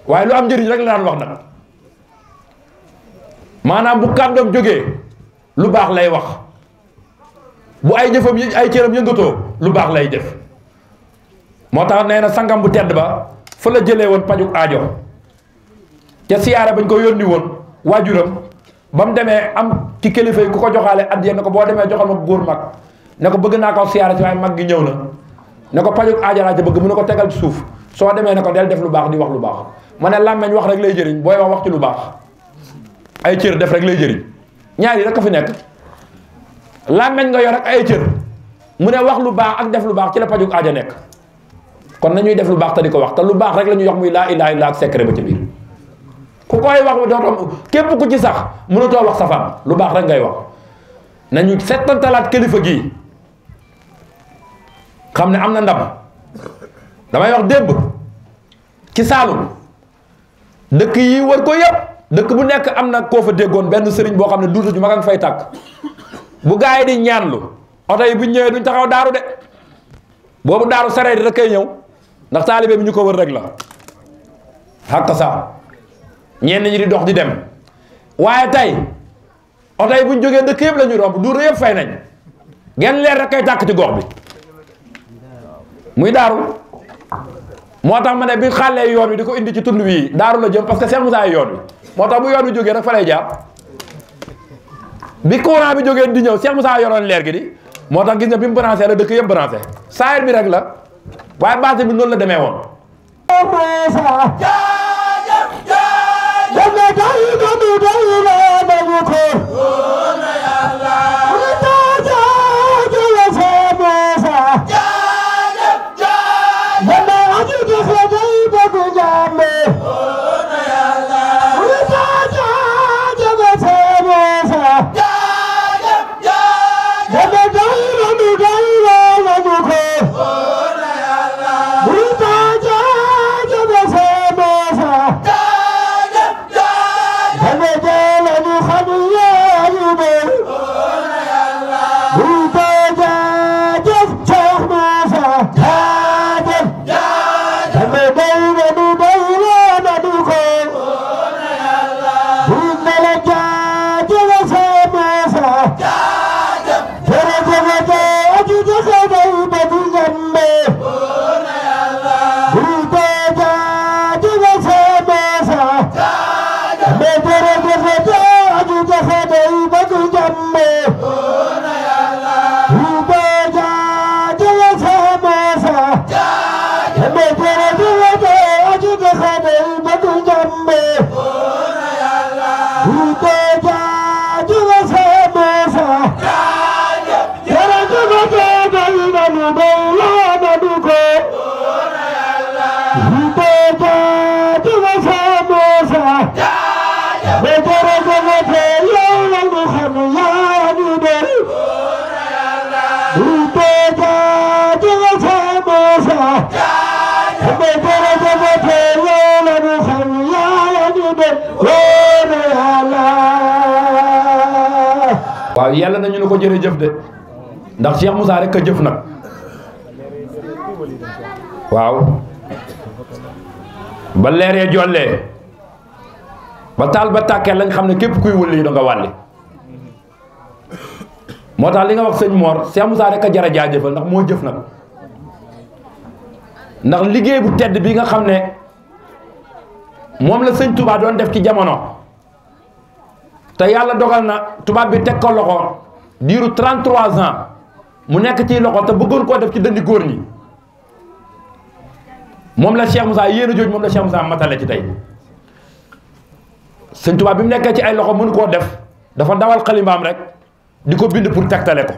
waaye lu am njëriñ rek la daan wax nag maanaam bu kàddoom jógee lu baax lay wax bu ay jëfam ay cëram yëngatoo lu baax lay def moo tax nee na sangam bu tedd ba fa la jëlee woon pajuk aajo ca siyaara bañ ko yónni woon waajuram ba mu demee am ci kilifa yi ku ko joxaale addiya ne ko boo demee joxal ma góor mag ne ko bëgg naa ko siyaara ci waaye mag gi ñëw na ne ko pajuk aajo laa ca bëgg mu ne ko tegal ci suuf soo demee ne ko del def lu baax di wax lu baax ma ne làmmeñ wax rek lay jëriñ booy wax ci lu baax ay cër def rek lay jëriñ ñaar yi rek a fi nekk làmmeñ nga yor ak ay cër mu ne wax lu baax ak def lu baax ci la pajuk aajo nekk kon nañuy def lu baax te di ko wax te lu baax rek la ñuy wax muy laa ilaaha illa ak secret ba ci biir ku koy wax dootoo képp ku ci sax mënatoo wax safaan lu baax rek ngay wax nañu settantalaat kilifa gii xam ne am na ndam damay wax démb ci Saalum dëkk yi wër ko yëpp dëkk bu nekk am na koo fa déggoon benn sëriñ boo xam ne duutu ju mag a nga fay tàkk bu gaa yi di ñaanlu oto yi bu ñëwee duñ taxaw daaru de boobu daaru saree di rek kay ñëw ndax taalibe bi ñu ko wër rek la xàq saa ñenn ñi di dox di dem waaye tey oto yi bu ñu jógee dëkk yëpp la ñuy romb duur yëpp fay nañ genn leer rek kay tàkk ci gox bi muy daaru moo tax ma ne bi xàllee yoon wi di ko indi ci tund wi daaru la jëm parce que Cheikh Moussa yoon wi moo tax bu yoon wi jógee rek fa lay jaar bi courant bi jógee di ñëw Cheikh Moussa yoroon leer gi di moo tax gis nga bi mu branché la dëkk yëpp branché saayir bi rek la waaye baate bi noonu la demee woon Musa yàlla nañu ne ko jërëjëf de ndax Cheikh Moussa rek a jëf nag waaw ba leeree jollee ba taal ba tàkkee lañ xam ne képp kuy wëlli da nga wàlli moo tax li nga wax sëñ Mor Cheikh Moussa rek a jar a jaajëfal ndax moo jëf nag ndax liggéey bu tedd bi nga xam ne moom la sëñ Touba doon def ci jamono te yàlla dogal na tubaab bi teg ko loxo diiru 33 ans mu nekk ci loxo te bëggoon koo def ci dëndi góor ñi moom la Cheikh Moussa yéen a jooj moom la Cheikh Moussa matale ci tey sëñ Touba bi mu nekkee ci ay loxo mënu koo def dafa dawal xalimbaam rek di ko bind pour tegtale ko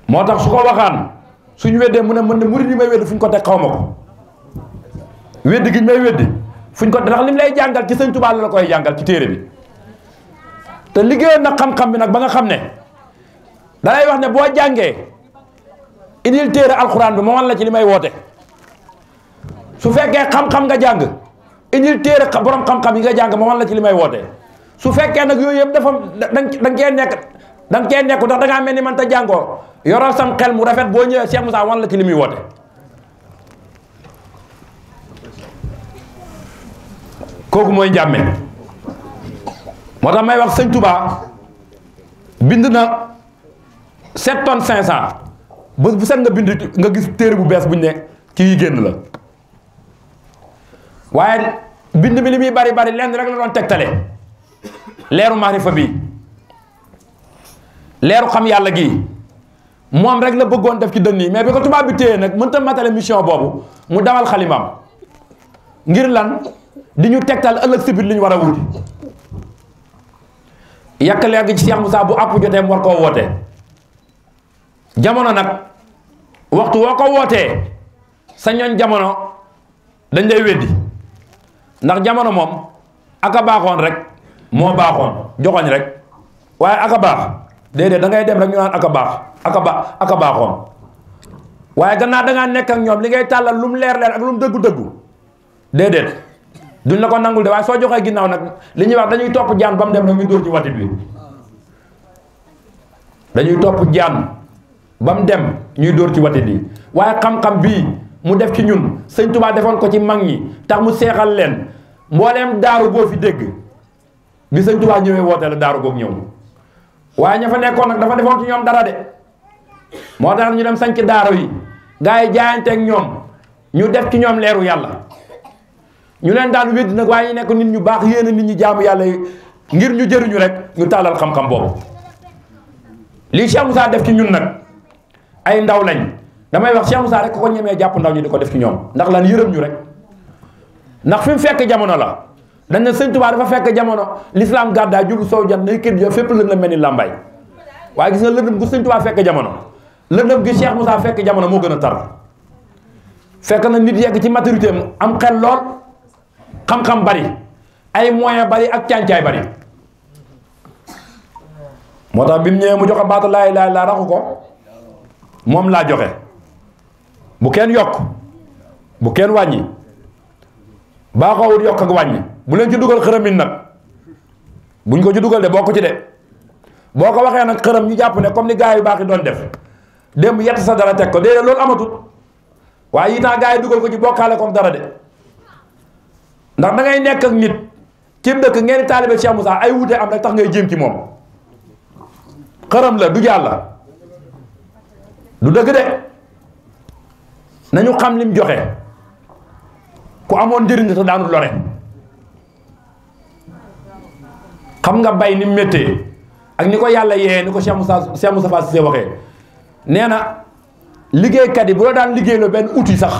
moo tax su ko waxaan suñu weddee mu ne mën ne murid yi may weddi fu ñu ko teg xaw ma ko weddi gi ñu may weddi fu ñu ko ndax lim lay jàngal ci sëñ Touba la koy jàngal ci téere bi te liggéeyoon na xam-xam bi nag ba nga xam ne dalay wax ne boo jàngee indil téere alxuraan bi ma wan la ci li may woote su fekkee xam-xam nga jàng indil téere borom xam-xam yi nga jàng ma wan la ci li may woote su fekkee nag yooyu yëpp dafa da nga cee nekk ndax da ngaa mel ni man ta jàngoo yoral sam xel mu rafet boo ñëwee Cheikh Moussa wan la ci li muy woote kooku mooy njàmme moo tax may wax sëñ Touba bind na 7 tonnes 500 bés bu set nga bind nga gis téere bu bees buñ ne kii génn la waaye bind mi li muy bari bari lenn rek la doon tegtale leeru maarifa bi leeru xam yàlla gi moom rek la bëggoon def ci dënn yi mais bi ko tubaab bi téye nag mënta matale mission boobu mu dawal xalimaam ngir lan di ñu tegtal ëllëg si biir li ñu war a wuti yàq leer gi ci Cheikh Moussa bu àpp jotee mu war koo wootee jamono nag waxtu woo ko wootee sa ñooñ jamono dañ lay weddi ndax jamono moom aka baaxoon rek moo baaxoon joxoñ rek waaye aka baax déedéet da ngay dem rek ñu naan aka baax aka baaxoon waaye gannaaw da ngaa nekk ak ñoom li ngay tàllal lu mu leer ak lu mu dëggu déedéet duñ la ko nangul de waaye soo joxee ginnaaw nag li ñuy wax dañuy topp jaan ba mu dem rek ñu dóor ci watit bi dañuy topp jaan ba mu dem ñuy dóor ci watit bi waaye xam-xam bii mu def ci ñun sëñ Touba defoon ko ci mag ñi tax mu seexal leen mbooleem daaru boo fi dégg bi sëñ Touba ñëwee woote la daaru googu ñëw waaye ña fa nekkoon nag dafa defoon ci ñoom dara de moo tax ñu dem sañ ci daaro yi gars yi jaayanteeg ñoom ñu def ci ñoom leeru yàlla ñu leen daan wéddi nag waaye ñu nekk nit ñu baax yéen nit ñi jaamu yàlla yi ngir ñu jëriñu rek ñu tàllal xam-xam boobu lii Cheikh Moussa def ci ñun nag ay ndaw lañ damay wax Cheikh Moussa rek ko ñemee jàpp ndaw ñi di ko def ci ñoom ndax lan yërëm ñu rek ndax fi mu fekk jamono la dañ ne sëñ Touba dafa fekk jamono l'islam gàddaay jublu soow jant nay kër jo fépp lëndëm mel ni làmbaay waaye gis nga lëndëm gu sëñ Touba fekk jamono lëndëm gi Cheikh Moussa fekk jamono moo gën a tar fekk na nit yegg ci maturité am xel lool xam-xam bari ay moyen bari ak càncaay bari moo tax bi mu ñëwee mu joxe baatu laa ilaaha illallaah raxu ko moom laa joxe bu kenn yokk bu kenn wàññi baaxoowut yokk ak wàññi bu leen ci dugal xërëm yi nag buñ ko ci dugal de bokk ci de boo ko waxee nag xërëm ñu jàpp ne comme ni gars yu baax yi doon def démb yett sa dara teg ko déedéet loolu amatut waaye yi naa gars yi dugal ko ci bokkaale comme dara de ndax da ngay nekk ak nit ci dëkk ngeen di taalibe Cheikh Moussa ay wute am rek tax ngay jéem ci moom xërëm la du jàlla du dëgg de nañu xam lim joxe ku amoon njëriñ te daanu lore xam nga bay ni mu méttee ak ni ko yàlla yee ni ko Cheikh Moustapha Cissé waxee nee na liggéeykat yi bu la daan liggéeyloo benn outil sax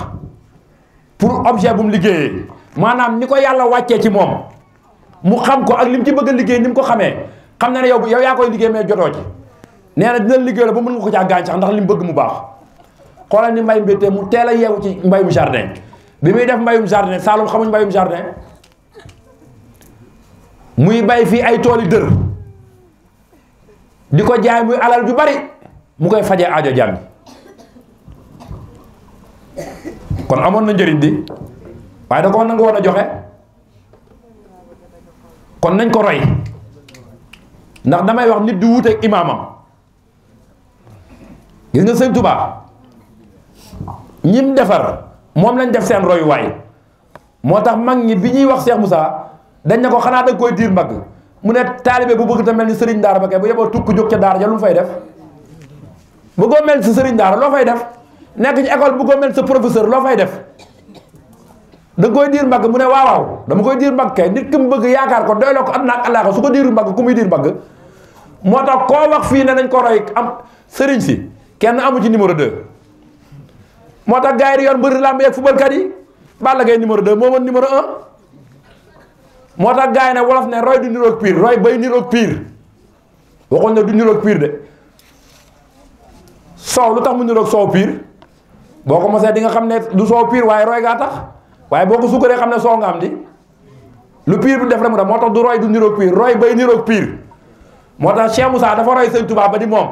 pour objet bu mu liggéeyee maanaam ni ko yàlla wàccee ci moom mu xam ko ak lim ci bëgg a liggéey ni mu ko xamee xam na ne yow yaa koy liggéey mais jotoo ci nee na dina liggéeyloo ba mën nga ko caa gaañ sax ndax li mu bëgg mu baax xoolal ni mbay mbéttee mu teel a yeewu ci mbayum jardin bi muy def mbayum jardin Saalum xamuñ mbayum jardin muy bay fii ay tooli dër di ko jaay muy alal ju bari mu koy fajee aajo jàmm kon amoon na njëriñ di waaye da ko nangu woon a joxe kon nañ ko roy ndax damay wax nit du wuuteeg imaamam. gis nga sëñ Touba ñim defar moom lañ def seen royuwaay moo tax mag ñi bi ñuy wax Cheikh Moussa dañ ne ko xanaa da nga koy diir mbagg mu ne taalibe bu bëgg te mel ni sëriñ daara ba kay bu yeboo tukk jóg ca daara ja lu mu fay def bëggoo mel sa sëriñ daara loo fay def nekk ci école bëggoo mel sa professeur loo fay def da nga koy diir mbagg mu ne waaw dama koy diir mbagg kay nit ki mu bëgg yaakaar ko doyloo ko àddina ak àllaaxira su ko diiru mbagg ku muy diir mbagg moo tax koo wax fii ne nañ ko roy am sëriñ si kenn amu ci numéro 2 moo tax gars yi yor mbëri làmb yeeg footballkat yi Balla Gaye numéro 2 moo mën numéro 1 moo tax gars yi ne wolof ne roy du niroog pire roy bay niroog pire waxoon ne du niroog pire de soow lu tax mu niroog soow pire boo ko mosee di nga xam ne du soow pire waaye roy gaa tax waaye boo ko sukkaree xam ne soow nga am di lu pire bi def rek mu def moo tax du roy du niroog pire roy bay niroog pire moo tax Cheikh Moussa dafa roy Sëñ Touba ba di moom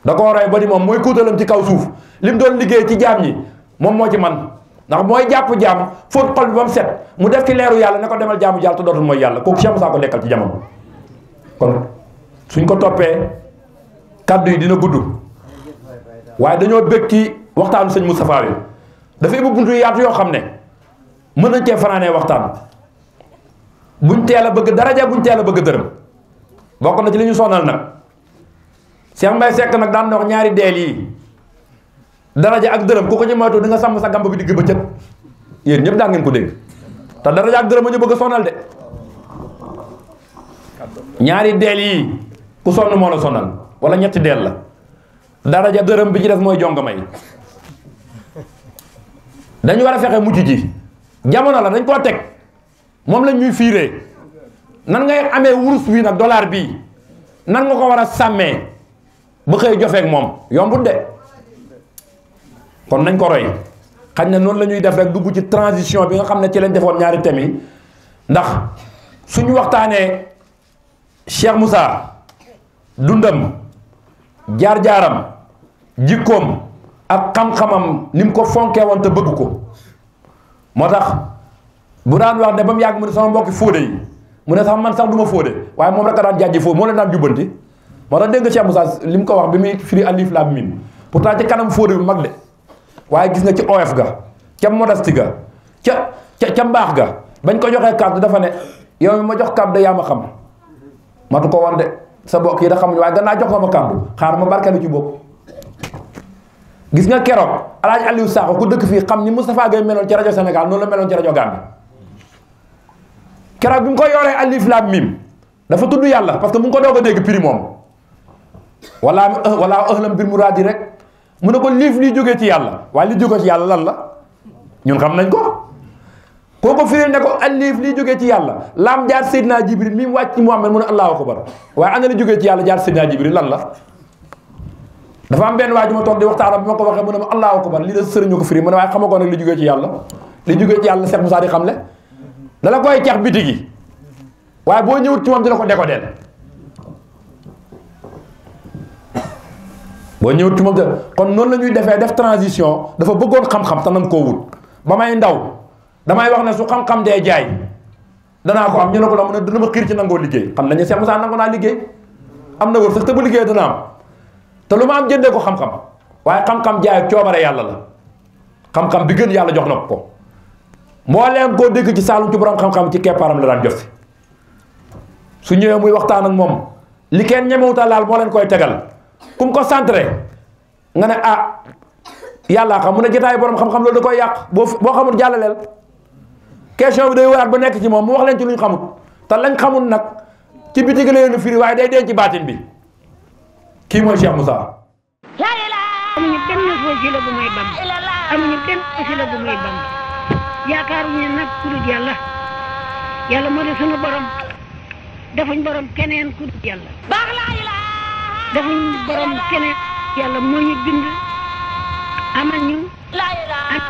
da koo roy ba di moom mooy kuutalam ci kaw suuf li mu doon liggéey ci jaam ñi moom moo ci man ndax mooy jàpp jaam fóot xol bi ba mu set mu def ci leeru yàlla ne ko demal jaamu jàll te dootul mooy yàlla kooku Cheikh Moussa ko dekkal ci jamono. kon suñ ko toppee kaddu yi dina gudd waaye dañoo bëgg ci waxtaanu sëñ Moustapha yi dafay ubbi buntu yaatu yoo xam ne mën nañ cee fanaanee waxtaan buñ teel a bëgg daraja buñ teel a bëgg dërëm bokk na ci li ñu sonal nag. Cheikh Mbaye Seck nag daan na wax ñaari deel yi daraja ak dërëm ku ko ci moytu di nga sàmm sa gàmb bi digg bëccëg yéen ñëpp daa ngeen ko dégg te daraja ak dërëm a ñu bëgg a sonal de ñaari deel yi ku sonn moo la sonal wala ñetti deel la daraja dërëm bi ci def mooy jongama yi dañu war a fexe mucc ci jamono la dañ koo teg moom lañ ñuy fiiree nan ngay amee wurus bii nag dollar bii nan nga ko war a sàmmee ba xëy jofeek moom yombut de kon nañ ko roy xañ na noonu la ñuy def rek dugg ci transition bi nga xam ne ci lañ defoon ñaari thèmes yi ndax suñu waxtaanee Cheikh Moussa dundam jaar-jaaram jikkoom ak xam-xamam ni mu ko fonkee woon te bëgg ko moo tax bu daan wax ne ba mu yàgg mu ne sama mbokki fóode yi mu ne sax man sax du ma fóode waaye moom rek a daan jàjji fóode moo leen daan jubbanti moo tax dégg nga Cheikh Moussa li mu ko wax bi muy firi alif laam miim pourtant ci kanam fóode bi mag de waaye gis nga ci oyof ga ca modestie ga ca mbaax ga bañ ko joxee kàddu dafa ne yow mi ma jox kàddu yaa ma xam matu ko woon de sa bokk yi da xamuñu waaye gannaaw jox nga ma kàddu xaar ma barkeelu ci bopp gis nga keroog Alaaji Aliou Sakho ku dëkk fii xam ni Moustapha Gueye meloon ci rajo Sénégal noonu la meloon ci rajo Gambie keroog bi mu ko yoree alif laam miim dafa tudd yàlla parce que mu ngi ko doog a dégg prix moom wala ahlam bil muraadi rek mu ne ko liif li jógee ci yàlla waaye li jógee ci yàlla lan la ñun xam nañ ko kooko firi ne ko alif li jógee ci yàlla laam jaar Seydina Jibril mi mu wàcc ci Muhammad mu ne allahu akbar waaye ana li jógee ci yàlla jaar Seydina Jibril lan la dafa am benn waa ji ma toog di waxtaan bi ma ko waxee mu ne ma allahu akbar lii la sëriñ ko firi mu ne waaye xama ko nag li jógee ci yàlla li jógee ci yàlla Cheikh Moussa di xam le dala koy cax biti gi waaye boo ñëwut ci moom dina ko décoder boo ñëwut ci moom kon noonu la ñuy defee def transition dafa bëggoon xam-xam te nan koo wut ba may ndaw damay wax ne su xam-xam dee jaay danaa ko am ñu ne ko la mu ne dina ma xiir ci nangoo liggéey xam nañu Cheikh Moussa nangoo naa liggéey am na wër sax te bu liggéey dana am te lu ma am jëndee ko xam-xam waaye xam-xam jaay coobare yàlla la xam-xam bi gën yàlla jox na ko mbooleem koo dégg ci saalum ci borom xam-xam ci keppaaram la daan jof su ñëwee muy waxtaan ak moom li kenn ñemewuta laal moo leen koy tegal kum ko centré nga ne ah yàllaa xam mu ne jotaay borom xam-xam loolu da koy yàq boo xamul jàllaleel question bi day waraat ba nekk ci moom mu wax leen ci luñ xamut te lañ xamul nag ci biti gi la leen firi waaye day denc ci baatin bi kii mooy Cheikh Moussa. amuñu benn wasila bu may bam amuñu benn wasila bu may bam yaakaaruñu nag ku dul yàlla yàlla moo di sunu borom defuñ borom keneen ku dul yàlla defuñ borom keneen yàlla moo ñu bind amal ñu ak